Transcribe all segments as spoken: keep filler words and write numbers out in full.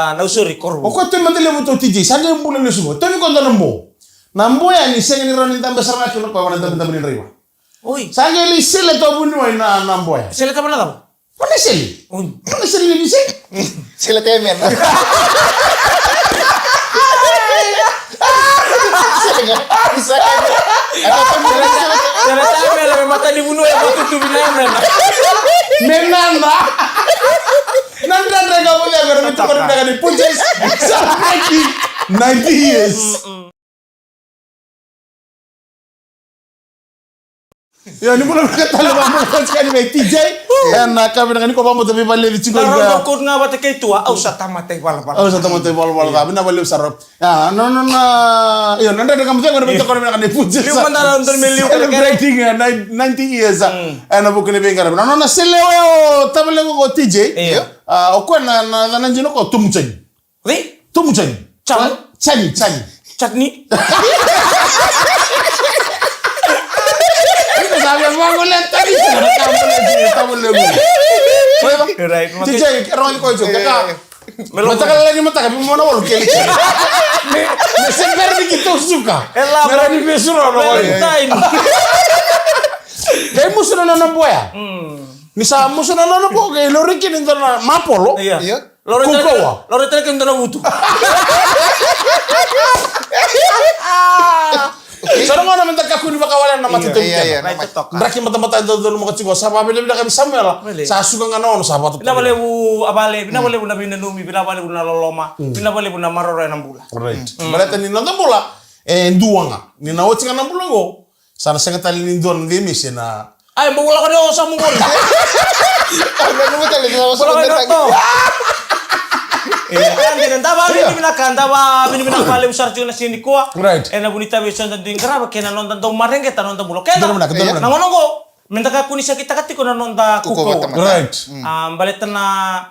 na, na usori, Korovu. O koya Tommy Madelevu, to T J, sa qai bula lesu qo. Tommy, ko dua na bo. Na bo yani sega ni rawa ni dabe sara ga kina o koya vua na dabedabe ni draiva. Oi. Sa qai lai sele tu vuniwai na, na boya. Sele tava na cava? Mana sele. Oi. Mana sele ni se. Sele te mena. Sega. Sega. Sele te mena, me mata ni vuniwai, e vatutu vinaka mena. Menana. Na dredre ga mo via vera me tukuna vinaka ni Punjas. Sa ninety, ninety years. Io, ni bula vinaka tale, vakamuria tiko yani vei T J. Ena ka vinaka ni ko vakabauta veivalelevu tiko. Na round of court ga vata kei tua, au sa tamata ivalavala. Au sa tamata ivalavala, vinaka vakalevu sara. Ah, no, no, no. Io, na dredre ga mo cegu, na vei tokona vinaka ni Punjas. Liu mada na donu me liu kere. Celebrating, uh, nine-, ninety years, uh, ena vuku ni veiqaravi. Na nona sele o tavalequ ko T J. Io. Ah, o koya na, na, na, na dina ko Tomu Jani. Oi? Tomu Jani. Jani? Jani, Jani. Chutney? Iko sa via vagolea tani, sa na ka vagolea tani, sa vagolea tani. Right, T J, kero ni ko jo, kaka. Melo. Mataka lagi mataka, bi mona walu keli. Me, me se bera ni kito suka. Ela, mera ni be suro, no, Valentine. Qai musu na nona boya. Mm. Ni sa musu na nona boya, qai lori kina e dua na mapolo. Io. Io. Lori tale, lori tale kina e dua na vutu. Sa na gauna meda kakua ni vakawalena na mata. Io, io, io, na mata. Draki matamata e dodonu maka tiko, sa vavinavinaka vei Samuela. Sa suka ga na ono, sa vata. Vinaka vakalevu, a vale, vinaka vakalevu na veinanumi, vinaka vakalevu na loloma, vinaka vakalevu na maroroya na bula. Right. Baleta ni noda bula e dua ga. Ni na oti ga na bula qo, sa na sega tale ni dua na qai misi na. Ai, bau lako ni o sa mu qori. Au na numu tale ni sa bau lako ni o. E, ka dina, da vavinavinaka, da vavinavinaka vakalevu sara tiko na siga nikua. Right. Ena vuni tavi eso da dui qarava kei na noda dau mareqeta na noda bula. Keda. Donu vinaka, donu vinaka. Na gauna qo, meda kakua ni sakitaka tiko na noda kuko. Right. A, baleta na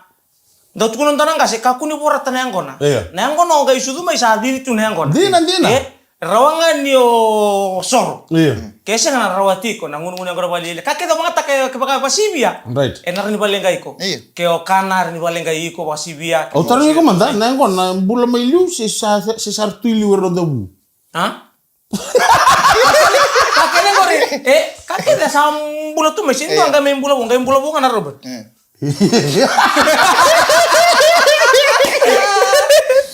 Dau tukuna dua na qase, kakua ni vorata na yaqona. Io. Na yaqona o qai sucu mai sa cici tu na yaqona. Dina, dina. E, rawa ga ni o soro. Io. Ke sega na rawa tiko, na gunugunu yaqona vakalialia. Ka kece o vagataka e, ke vaka vakasivia. Right. E na rawa ni valeqa iko. Io. Ke o kana rawa ni valeqa iko vakasivia. Au tarogi iko mada, na yaqona, bula mai liu, se sa, se sa tu i liu e rau cavu. A? Ka kece qori, e, ka kece sa bula tu mai, se dua ga mai bula vou, qai bula vou ga na Robert.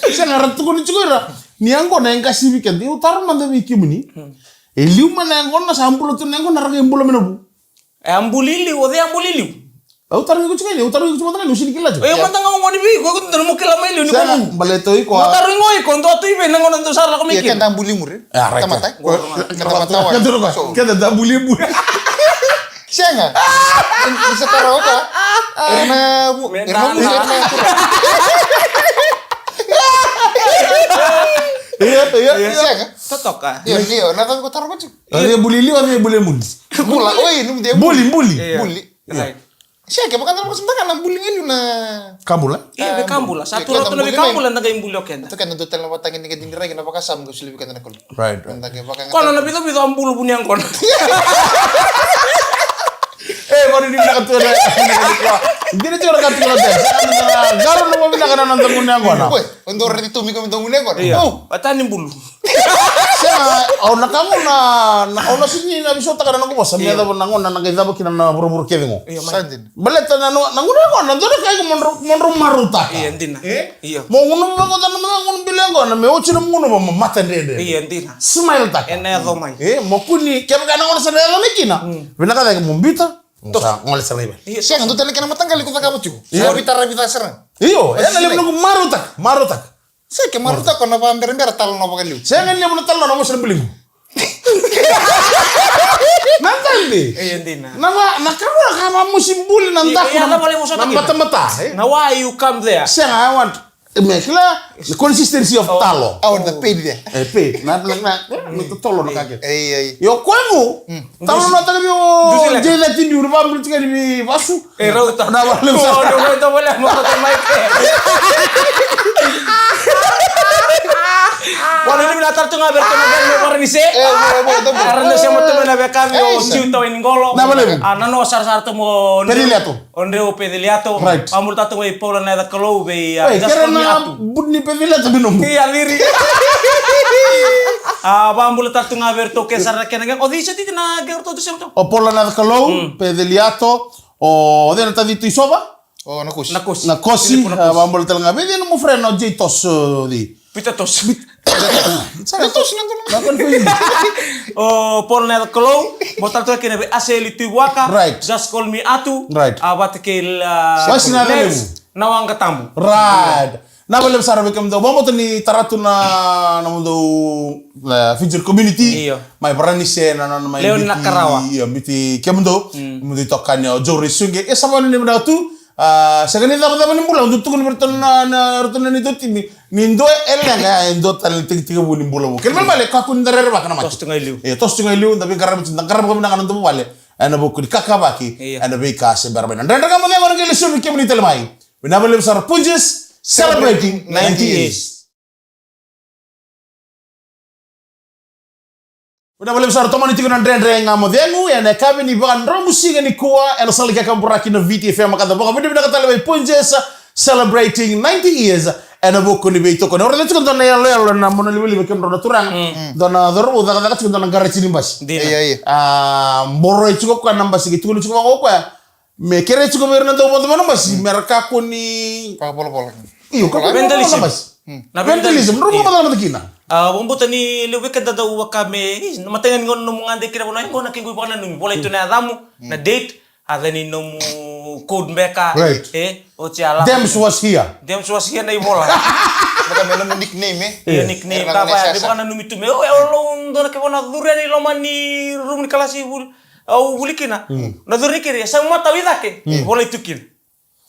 Sega, ra tukuni tiko ira. Ni yaqona e qasivi keda, au taro mada vei kemuni. E liu mai na yaqona, sa bula tu na yaqona, ra qai bula mai na vu. E a buli liu, o cei a buli liu? Au tarogi iko tiko yani, au tarogi iko tiko mada yani, au sega ni kila tiko. Io, mada ga au goni vei iko, iko dodonu mo kila mai liu ni ko vu. Baleta o iko. Mo tarogi iko, dua tu i vei na gauna dou sa lako mai kina. Ia, keda buli muri. Ah, right. Tamata. Keda tamata wa. Keda dua ka, keda da buli buli. Sega. Ni sa taro ka. Ena vu, ena vu. Ia, ia. Sega. Totoka. Ia, ia, na taro ka tiko. A cei buli liu, a cei buli muli. Bula, oi, nu de buli, buli. Buli. Right. Sega, kevaka na vakasama ga na buli ga liu na kabula. Ia, veikabula. Sa tu ratou na veikabula, da qai buli o keda. Toka na dua tale na vatagi ni qai dini rai na vakasama qai soli vei keda na kolu. Right, right. Ko na vicovico a bulu vuni yaqona. E, vani ni vinaka tu na. Dina tu na ka tu na. Qaro na vinaka na noda vuni yaqona. Oi, o dou raica tu mai ko me dou vuni yaqona. Ia. O, vata ni bulu. Sega, au na ka qo na, na, au na sega ni na veisautaka na noqu vosa me yacova na gauna na qai cava kina na vuravura kece qo. Io, mai. Sa dina. Baleta na, na, na gauna qo na dua na ka iko mo drau, mo drau marautaka. Io, dina. E? Io. Mo gunuva vaqo na, na gauna bilo qo na me oti na gunuva mo mata dredre. Io, dina. Smile taka. Ena yaco mai. E, mo kua ni, kevaka na gauna sa na yaco mai kina. Mm. Vinaka cake mo biuta. Mo sa gole sara i vale. Io. Sega, dua tale kena mataqali ko cakava tiko. Io. Sa vitaravi ca sara. Io, ena levu noqu marautaka, marautaka. Se ke marautaka na vaberabera talanoa vakaliu. Sega ni levu na talanoa na mosi na buliqu. Na tabe. E, dina. Na va, na ka vaka na mosi buli na daku na batamata. Na why you come there? Sega, I want. Me kila, the consistency of talo. Oh, the pain there. E, pain. Na, na, na, na totolo na ka kece. Ei, ei. Io, koya qo. Talanoataka vei o J thirteen, uri vabuli tiko yani vei vasu. E rauta. Na vale sa. O rauta vale mo kota mai ke. Vale ni mina tara tu ga vei rauta na vale mo vara ni se. E, mo, mo, mo. Ara na se mo tu mai na veka vei o Siu Tawai ni Qolo. Na vale. A, na no sarasara tu mo. Peceliato. O Dreu Peceliato. Right. Vabuli tatu vei Paula na yaca Kalou vei, a, Jasper Miatu. But ni Peceliato bino. Ia, liri. A, vabula tale tu ga vei iratou ke sara na kena gang. O cei sa titi na gang ratou tu sema tu? O Paula Nacakalou, Peceli Ato, o cei na taci tu i Sova? O Nakosi. Nakosi. Nakosi, Filipo Nakosi. A, vabula tale ga vei cei na nomu friend o J Tos, o cei? Peter Tos. Sara Tos na dua. Na confuse. O Paula Nacakalou, mo tale tu ga kina vei Aseli Tuivuaka. Right. Just call me Atu. Right. A, vata kei, a, Wasi na Nels, Levu. Na Waqa Tabu. Right. Na vale sara vei kemudou. Vabota ni tara tu na, na mudou, e, Fijian community. Io. Mai Varanise, na, na, na mai Leoni na Biti, Karawa. Io, Biti kemudou. Mm. Mudou itokani o Joe Resuge. E sa vale ni vinaka tu. A, sega ni cavacava ni bula, au dau tukuna vei iratou na, na, iratou na neitou timi. Ni dua e leqa, e dua tale na tekitekivu ni bula vou. Kena ibalebale, kakua ni da rerevaka na mate. Toso tu ga i liu. E, toso tu ga i liu, da veiqaravi, da qarava vinaka na noda vuvale. Ena vuku ni kakavaki, io, ena veika se bera mai. Na Dredre Ga Mo Cegu ena qai lesu vei kemuni tale mai. Vinaka vakalevu sara Punjas, celebrating ninety years. Vinaka vakalevu sara, tomani tiko na Dredre Ga Mo Cegu ena yakavi ni Vakadromusiga nikua ena sala ni kakaburaki na Viti F M, ka da vakavinavinaka tale vei Punjas, celebrating ninety years ena vuku ni veitokoni. Au raica tiko dua na iyaloyalo ena monalivaliva kemudrau na turaga. Mm. Dua na cauravou cakacaka tiko dua na qaraji ni basi. Dina. Io, io. A, boroi tiko koya na basi, qai tukuna tiko vaqo o koya. Me kerei tiko vei ira na dau vodo mai na basi, mm, me ra kakua ni vakavolavola. Io, kakua ni vakavolavola na basi. Vandalism. Mm. Na vandalism. Vandalism. Io. Rau vakavolavola mada kina. A, vakabauta ni levu vei keda dau vaka me, ih, na mataka ni gauna nomu gade kina vanua, qo na kequ ivakananumi. Volai tu na yacamu, mm, na date, a, yaca ni nomu code beka. Right. E, oti a lako. Dems was here. Dems was here na ivola. Vaka me nomu nickname, e? Io, nickname. Era na ka vaya, me vakananumi tu me, o, e, o, lo, dua na kevaka na curu yani loma ni rumu ni kalasi vuli. Au vuli kina. Mm. Na curu ni keri, e sa matau i cake. Mm. Volai tu kina.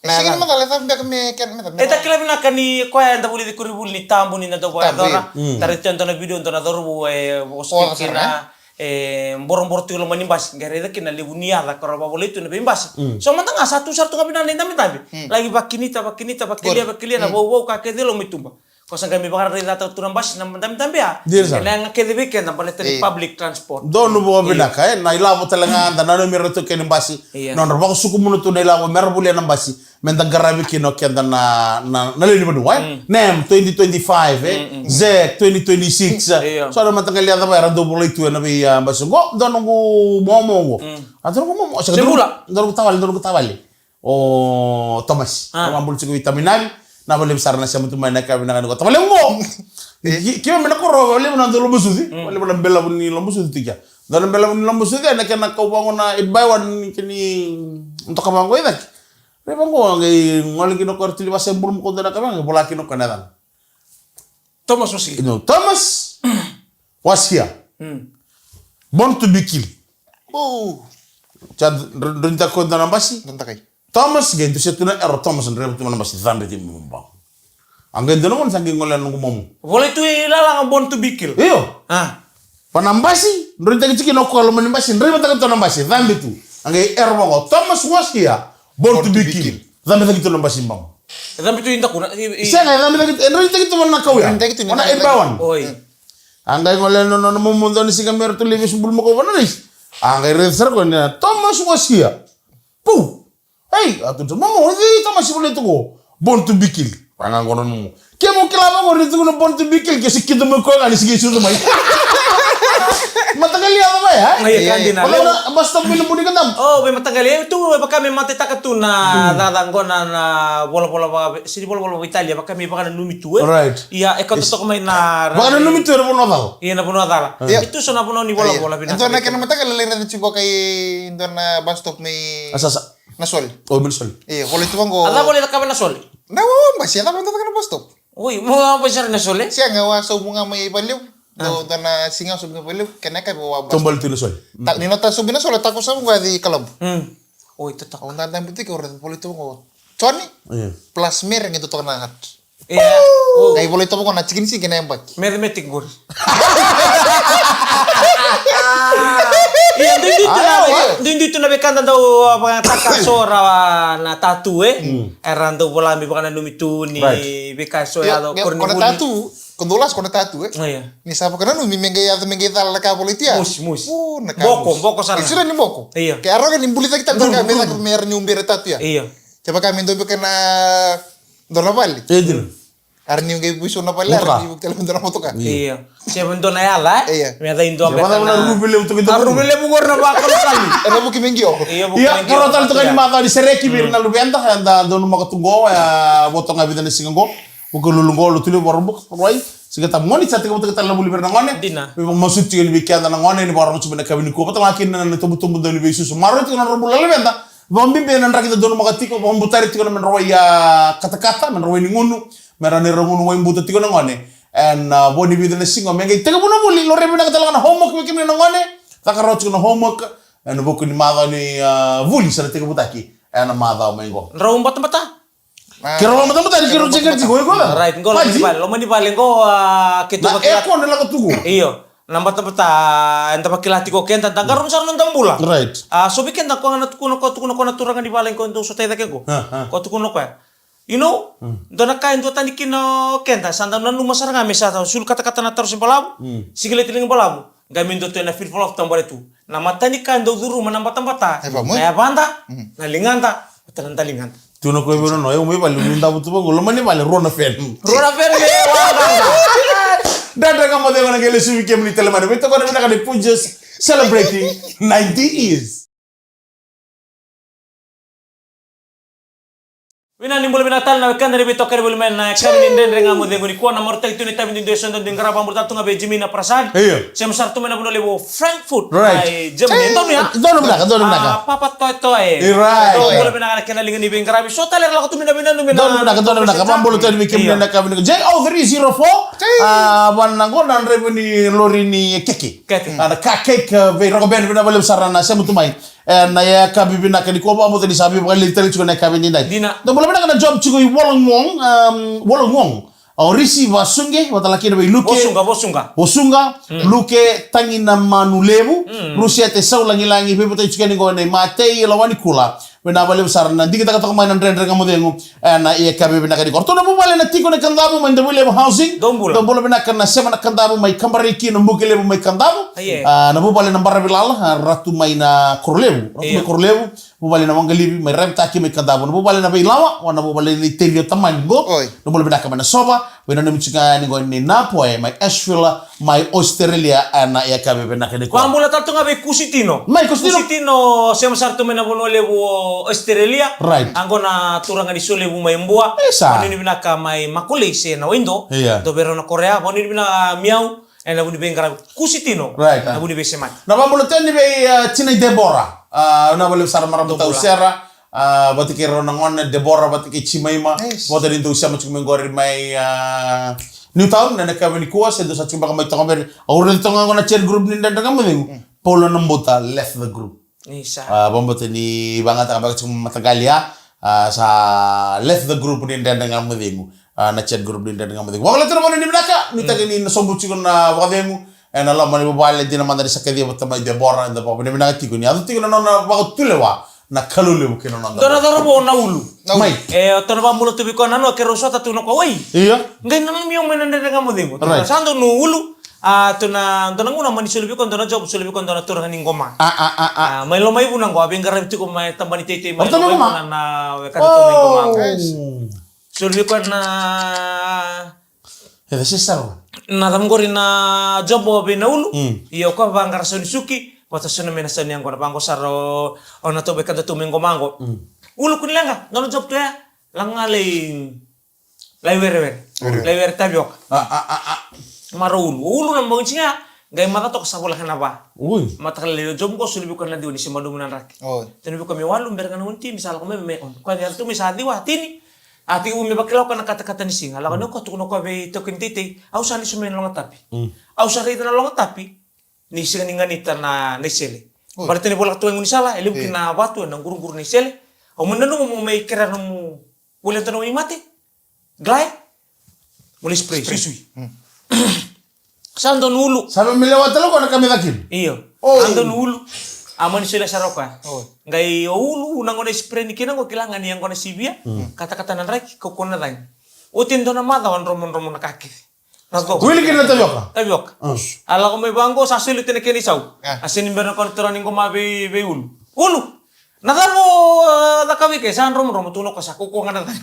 E sega ni macala, e cava beka me kena, me cava, me cava. E da kila vinaka ni koya eda vulica i koronivuli ni tabu ni da dau vakayacora. Tabu, io. Mm. Da raica tu e dua na video, dua na cauravou e vosa kina, e boroboro tu i loma ni basi. Qai raica kina na levu ni yaca ka ra vavolai tu na veibasi. Mm. So mada ga sa tu sara tu ga vinaka na idabedabe. Mm. Laki vakinita, vakinita, vakelia, vakelia na vauvau ka kece i loma i tuba. Ko sa qai mai vakaraitaka tu na basi na dabedabe ya. Dina sara. Ena yaga kece vei keda baleta ni public transport. Donu vakavinaka, e, na ilavo tale ga da nanumi ira tu kei na basi. Io. Nodra vakasokumuna tu na ilavo me ra volia na basi. Me da qaravi kina o keda na, na, na lewe ni vanua, e? Mm. Nem twenty twenty-five, e? Mm, mm. Zec twenty twenty-six, e? Io. So na mataqali yaca vaya era dau volai tu ena vei, a, basi. Qo, dua noqu momo qo. Mm. A, dua noqu momo. Se bula. Dua noqu tavale, dua noqu tavale. O Thomas. Ah. Au a bula tiko i Taminavi. Na valevu sara na sema tu mai na ka vinaka ni ko tavale qo. Ki, ki me na koro, valevu na dau lobo suci. Mm. Valevu na belavu ni lobo suci tu kia. Dau na belavu ni lobo suci, na kena kau vaqo na eight by one, ni kena toka vaqo i cake. Re vaqo, qai gole kina ko ra tuli vasa e bulu mo ko dau na ka vaqo, vola kina ko na yacana. Thomas Wasi. No, Thomas Wasi. Mm. Born to be killed. Oh. Sa dro-, dro-, dro-, dro-, dro-, na basi. Dro-, dro-, Thomas, qai dusia tu na ero, Thomas, draiva tu na basi, cabe tu i bau. A qai dua na gauna sa qai gole na noqu momo. Volai tu i lalaga born to be killed. Io. Ah. Va na basi, droitaki tiko kina o koya loma ni basi, draivataka tu na basi, cabe tu. A qai ero vaqo, Thomas Wasi, born to be killed. Cabetaki tu na basi bau. E cabe tu i dakuna, i, i. Sega, e cabetaki tu, e droitaki tu na kauya. Droitaki tu na kauya. Ona eight by one. Oi. A qai gole na nona momo dua na siga me ratou lai vesu bulumakau vana raisi. A qai raica sara koya na Thomas Wasi. Pu. Ei, a tukuna, momo, o cei Thomas volai tu qo? Born to be killed. Vaqo na momo. Ke mo kila vaqo, ni tukuna born to be killed, ke sa kidua mai koya ga ni sa qai sucu mai. Mataqali yaca mai, e? Io, io. Ka dina. Bus stop mai Bunikadabu. O, vei mataqali, e tu, e vaka me matetaka tu na, mm, cakacaka qo na, na volavola vaka, sega ni volavola vakaItalia, vaka me vakananumi tu, e? Right. Ia, e kauta toka mai na, vakananumi tu ena vanua cala. Ia, na vanua cala. Ia. E tu so na vanua ni volavola vinaka. Ia. E dua na kena mataqali lai raica tiko kai dua na bus stop mai. Asasa. Na sole. O, mai na sole. E, volai tu vaqo. A cava volai cakava na sole? Na wawa basi, a cava dau caka na bus stop? Oi, mo wawa basi sara na sole? Sega, au a sobu ga mai Valevu. Ah. Dua, dua na siga au sobu ga Valevu, kena yakavi au a bus. Tobali tu na sole. Ta, ni na ta sobu na sole, takoso vaqo yaci Kalabu. Mm. Oi, totoka. Au dadabe tiko, au raica volai tu vaqo. Johnny? Io. Plus Mary, qai totoka na hat. Ia. O. Qai volai toka vaqo na chicken skin kei na yabaki. Mathematic qori. Ia, duidui tu na, ah, duidui tu na veika da dau, a, vakayagataka so ra na tattoo, e? Mm. Era dau vola me vakananumi tu ni veika so ya, ko na tattoo, ko dau lasa ko na tattoo, e? Ia. Ni sa vakananumi me qai yaco me qai cala na ka volai tu ya. Musi, musi. O, na ka musi. Boko, boko sara. E sega ni boko. Ia. Ke a rawa ni bulicakitaka me caka me ra ni ubera tattoo ya. Ia. Kevaka me dua beka na dua na vale. E dina. Era ni qai vuisau na vale, era ni vuki tale me dua na motoka. Io. Se me dua na yala, e? Io. Me yacai dua beka na ruve levu toka i Davuilevu. A ruve levu qori na vakalokalo. Era vuki me qio. Io, vuki me qio. Ia, karua tale toka ni macawa ni sereki vei ira na luveda, eda donumaka tu qo, e, vo toka ga vica na siga qo. Vukelulu qo, Lotulevu, Vakaraubuka, Vakarauwai. Siga Tabu, Moniti sa tekivutaki tale na vuli vei ira na gone. Dina. Me vakamasuti tiko yani vei keda na gone, ni vakarorogo tiko mai na yakavi nikua. Vata ga kina na itubutubu dau ni veisusu. Maroroi tiko na nodra bula na luveda. Vakabibi na draki da donumaka tiko, vakabutari tiko na me dra wai, a, katakata, me dra wai ni gunu, me dra ni ra gunu wai buta tiko na gone. Ena, a, vo ni vica na siga, me qai tekivu na vuli, laurai vinaka tale ga na homework vei kemuni na gone, caka rawa tiko na homework, ena vuku ni macawa ni, a, vuli sa na tekivutaki, ena macawa mai qo. Drau batabata? Keirau batabata, ni keirau jega tiko, iko da. Right, qo loma ni vale, loma ni vale, qo, a, keitou vakila. Na aircon e lako tu qo. Io. Na batabata, eda vakila tiko keda, da qarauna sara na noda bula. Right. A, so vei keda koya ga na tukuna koya, tukuna koya na turaga ni vale qo, dou sota i cake qo. A, a. Koya tukuna koya. You know, dua na ka e duatani kina o keda, sa dau nanuma sara ga me sa sulu katakata na taro se balavu, sikileti liga balavu, qai me dua tu ena field full of tabale tu. Na mata ni ka e dau curuma na batabata, na yavada, na ligada, vata na daligada. Tukuna koya vei nona, au mai vale, au davo tu vaqo, loma ni vale, rua na fan. Rua na fan me waqaqa. Dredre Ga Mo Cegu na qai lesu vei kemuni tale mai na veitokoni vinaka ni Punjas celebrating ninety years. Vinaka ni bula vinaka tale na wekada ni veitokoni voli mai na yakavi ni Dredre Ga Mo Cegu nikua. Na marautaki tu ni tavi duidui eso dau ni qarava, vakabula tale tu ga vei Jimmy na Prasad. Io. Sema sara tu mai na vanua levu o Frankfurt. Right. Mai Germany. Donu ya? Donu vinaka, donu vinaka. A, Papa Toetoe. Right. Donu bula vinaka na kena liga ni veiqaravi. So tale era lako tu mai na vinaka, donu vinaka, donu vinaka. Vakabula tale vei kemuni na yakavi nikua. J O three zero four. A, vana qo na draiva ni lori ni keke. Keke. A, na ka keke, e, vei Roko Ben, vinaka vakalevu sara na sema tu mai. E, na yakavi vinaka nikua, vakabauta ni sa veivakalili tale tiko na yakavi ni dai. Dina. Dou bula vinaka na Job tiko i Wollongong, um, Wollongong. O Risi Vasuqe, vata kei na vei Luke. Vosuqa, Vosuqa. Vosuqa, Luke Taginamanulelevu, Rusiete Saulagilagi, veivatai tiko yani qo nei Matei Lawanikula. Vinaka vakalevu sara na digitaka toka mai na Dredre Ga Mo Cegu. E, na yakavi vinaka nikua. Ratou na vuvale na Tiko na Kadavu mai Davuilevu Housing. Dou bula. Dou bula vinaka na Sema na Kadavu mai Kabariki, na Bukelevu mai Kadavu. Aye. A, na vuvale na Baravilala, a, Ratu mai na Korolevu. Ratu mai Korolevu. Vuvale na Waqalivi mai Ravetaki mai Kadavu. Na vuvale na Veilawa, o na vuvale ni Tevio Tamani qo. Oi. Dou bula vinaka mai na Sova. Veinanumi tiko yani qo nei Napoe mai Asheville. Mai Australia, e, na yakavi vinaka nikua. Vakabula tale tu ga vei Kusitino. Mai Kusitino. Kusitino, sema sara tu mai na vanua levu o Australia. Right. A qo na turaga ni Solevu mai Bua. Isa. Vakanuinui vinaka mai Makolei se na Waido. Ia. Dou vei rau na Korea. Vakanuinui vinaka Miau. Ena vu ni veiqaravi Kusitino. Right. Na vu ni veisemati. Na vakabula tale yani vei, e, tinai Debora. A, na vakalevu sara marama tau Sera. A, vata kei rau na gone, Debora, vata kei Jimaima. Yes. Vata ni dou sema tiko mai qori mai, a, Newtown, na yakavi nikua, se dou sa tiko beka mai Tongavere. Au raica toka ga qo na chat group ni Dredre Ga Mo Cegu. Mm. Paula Nabuta left the group. Isa. A, vakabauta ni vakayagataka beka tiko mataqali ya. A, sa left the group ni Dredre Ga Mo Cegu. A, na chat group ni Dredre Ga Mo Cegu. Vakalevu na vakanuinui vinaka, nuitaki ni na sobu tiko na vakacegu. Ena loma ni vuvale, dina mada ni sa kaciva tamai Debora, eda vakavinavinaka tiko ni yaco tiko na nona vakatulewa na Kalou levu kei na noda. Dua na cauravou o Naulu. Mai. E, o tou na vakabula tu vei koya na noa, keirau sota tu na koya, oi. Io. Qai nanumi au mai na Dredre Ga Mo Cegu. Right. Sa donu Ulu. A, tou na, dua na gauna mani soli vei koya dua na job, soli vei koya dua na turaga ni Qoma. A, a, a, a. A, mai Lomaivuna qo, a veiqaravi tiko mai tabana ni teitei mai Lomaivuna na wekada tu mai Qoma. Oh. Soli vei koya na E da se sara. Na cava qori na job o vei Naulu. Mm. Ia o koya vaqara sau ni suki, vata sau na me na sau ni yaqona, vaqo sara o, o na tou vei kada tu mai Qoma qo. Mm. Ulu, kua ni leqa, dua na job tu ya. Laga lai, lai werewere. Werewere. Lai were tavioka. A, a, a, a. Marau Ulu. O Ulu na bogi ni siga ya, qai maca toka sa voleka na va. Ui. Mataka lailai, o job qo soli vei koya na ciwa ni se madumu na draki. Oi. Tukuna vei koya me walu, bera ga na wani tini, sa lako mai me on. Koya ni yaco tu mai sa ciwa, tini. A tekivu me vakila o koya na katakata ni siga. Lako ni o koya tukuna o koya vei taukei ni teitei, au sa lesu mai na Logatapi. Mm. Au sa raica na Logatapi ni sega ni ganita na, na isele. Oi. Baleta ni voleka tu ga e gaunisala, e levu kina vatu, ena quraqura na isele. Au mani nanuma mo mai kerea nomu volia dua na wainimate. Qai mo lai spray, spray, suisui. Mm. Sa donu Ulu. Sa me lewa tale o koya na ka me cakina. Io. Oi. Sa donu Ulu. A mani solia sara o koya. Oi. Qai o Ulu, na gauna e spray-ni kina qo, kila ga ni yaqona sivia. Mm. Katakata na draki, kaukauwa na cagi. Oti e dua na macawa dromodromo na ka kece. Na covo. Wili kina na tavioka. Tavioka. Mm. A lako mai vaqo, sa soli oti na kena isau. A. A sega ni bera na koya na turaga ni Qoma vei, vei Ulu. Ulu! Na cava o cakavi ke sa dromodromo tu na ko sa kukua ga na cava.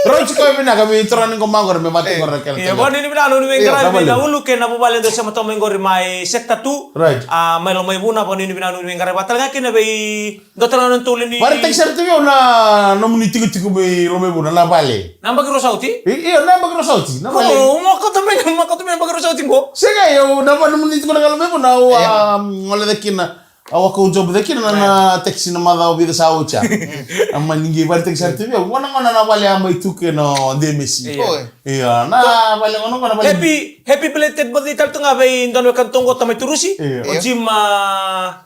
Rauti koya vinaka me toro ni qoma qori me vati qori na kena. Ia, vakanuinui vinaka na unu veiqaravi na ulu kei na vuvale dou sema toka mai qori mai sector two. Right. A, mai Lomaivuna, vakanuinui vinaka na unu veiqaravi vata ga kina vei dou tala na tolu ni. Vare teki sara tu vei au na nomuni tikotiko mai Lomaivuna na vale. Na baki rosauti? Io, na baki rosauti. Na vale. O, mo koto mai, mo koto mai baki rosauti qo. Sega, io, na vale nomuni tiko na galo mai vuna au a ngole cakina. Au a kau job cakina na na taxi na maca o vica sa ocha. A mani qi vale teki sara tu vei au. Gona gona na vale a mai tuke no demesi. Io. Io, na vale gona gona vale. Happy, happy belated birthday tale tu ga vei dona weka toqo tamai turusi. Io. O Jim, a,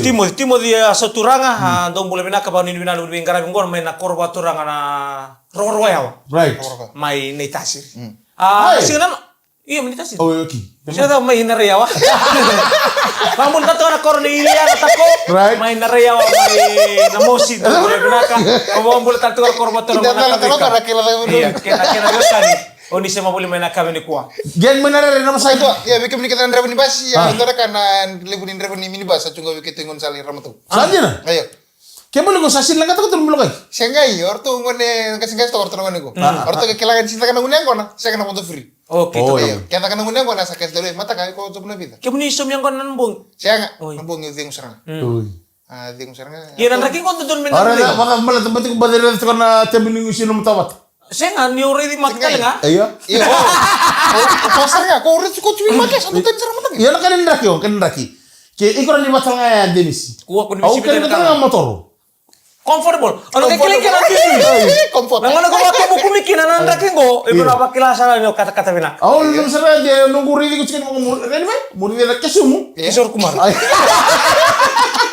Timothy, Timothy, a, Sauturaga, a, dou bula vinaka, vakanuinui vinaka na unu veiqaravi qo mai na koro vakaturaga na Rokoroko Yawa. Right. Mai Naitasiri. A, siga na, io, mai Naitasiri. Oi, okay. Siga na mai Narayawa. Vakabula tale tu na koro ni Iliana Tako. Right. Mai Narayawa, mai Namosi, dou bula vinaka. Au vakabula tale tu na koro vakaturaga na Katolika. Io, kena, kena veiwekani. O ni sema voli mai na kavi ni kua. Gen mai na rere na masai. Tua, ia, vei kemuni kece na draiva ni basi, ia, dua na ka na levu ni draiva ni minibus, a tu ga vei keitou gona sala i Ramatou. Sa dina? Io. Kemuni ko sa sila gata ko tu na milokaki? Sega, io, o ratou gone, qasiqasi toka o ratou na gone ko. O ratou ke kila ga ni sila na gone yaqona, sega na vodo free. Okay, io. Ke caka na gone yaqona, sa kece tale, mataka, ko job na vica. Kemuni saumi yaqona na bogi? Sega, na bogi au cegu sara ga. Oi. A, cegu sara ga. Ia na draki qo dodonu me na. Ora na, vaka mala tabati ko baci raica toka na tebu ni gusi nomu tavata. Sega, ni au raici mata tale ga. Io. Io. O, o, o sara ga, ko raici ko tui mata, sa tu tani sara mata. Ia na kani draki, o kani draki. Ke iko na ni vata ga ya Denisi. Kua ko ni. Au kani vata ga motoro. Comfortable. Ona ke kila kina bibi. Comfort. Na gona ko vakabuku mi kina na draki qo, e vona vakila sara ni o katakata vinaka. Au na sara de noqu raici ko tiko ni vakamu. Reni mai. Muri vei na kesumu. Kesumu kumara.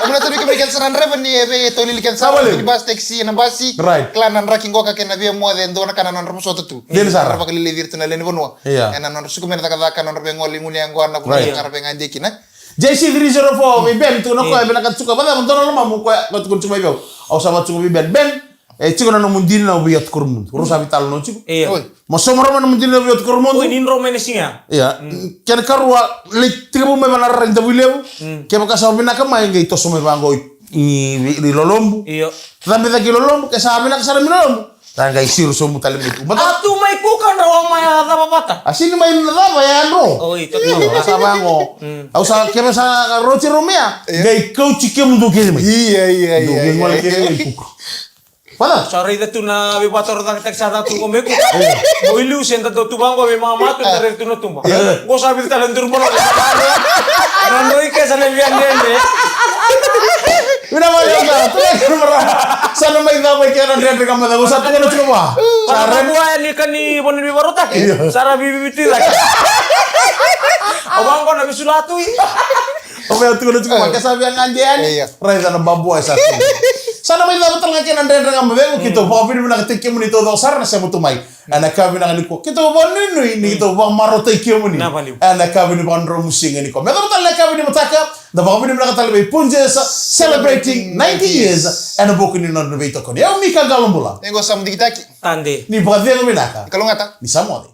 Au na turi kemuni kece sara na draiva ni e vei e tolili kece sara ni basi, taxi, na basi. Right. Kila na draki qoka kei na via moce dua na ka na nodra vosota tu. Dina sara. Nodra vakalili ciri tu na lewe ni vanua. Ia. E na nodra suka mai na cakacaka, nodra vei gole i gunu yaqona, vuna kara vei gade kina. J C three zero four, vei Ben, tukuna koya, vinaka tiko, vacava dua na lomamu koya, koya tukuna tiko mai vei au. Au sa vatuka vei Ben, Ben. E tiko na nomu dina na vei Atu Koromudu. Rau sa veitalanoa tiko. Ia. Oi. Mo sauma rau mai na nomu dina na vei Atu Koromudu. Oi, ni drau mai na siga. Ia. Kena karua, lai tekivu mai vana rara ni Davuilevu. Kevaka sa vinaka mai qai toso mai vaqo i, i, i Lolobu. Io. Cabe cake i Lolobu, ke sa vinaka sara mai Lolobu. Sa qai siro sobu tale mai tu. A tu mai Kuka drau a mai a cava vata. A sini mai na cava ya dro. Oi, toki. Io, sa vaqo. Au sa keve sa roti rau mai ya. Qai kauti kemudou kece mai. Ia, ia, ia. Dou qai gole kece mai Kuka. Vata? Sa raica tu na veivakatorocaketaki sa caka tu qo me Kuka. Mo i liu se da dau tu vaqo vei mama tu da raica tu na tuba. Qo sa vica tale duru mana. Na droi ke sa na via dredre. Vina vale au sa tu na duru mana. Sa na mai cava i kena dredre ka mai cava. Sa tu na tuba. Sa na bua ya ni ka ni vona ni varotaki. Sa ra viviviti cake. Au vaqo na visulatu i. O vei au tukuna tiko vaka sa via gade yani. Raica na babu e sa tu. Sa na mai cava tale ga kena dredre ga ma vei au, keitou vakavinavinakataki kemuni taucoko sara na sema tu mai. Ena yakavi vinaka nikua keitou vakanuinui ni keitou vakamarautaki kemuni. Ena yakavi ni vakadromu siga nikua me cava tale na yakavi ni mataka. Da vakavinavinaka tale vei Punjas celebrating ninety years. Ena vuku ni nodra veitokoni au Mika Qalobula. Eqo sa mudikitaki. Tade. Ni vakacegu vinaka. Ni kalougata. Ni sa moce.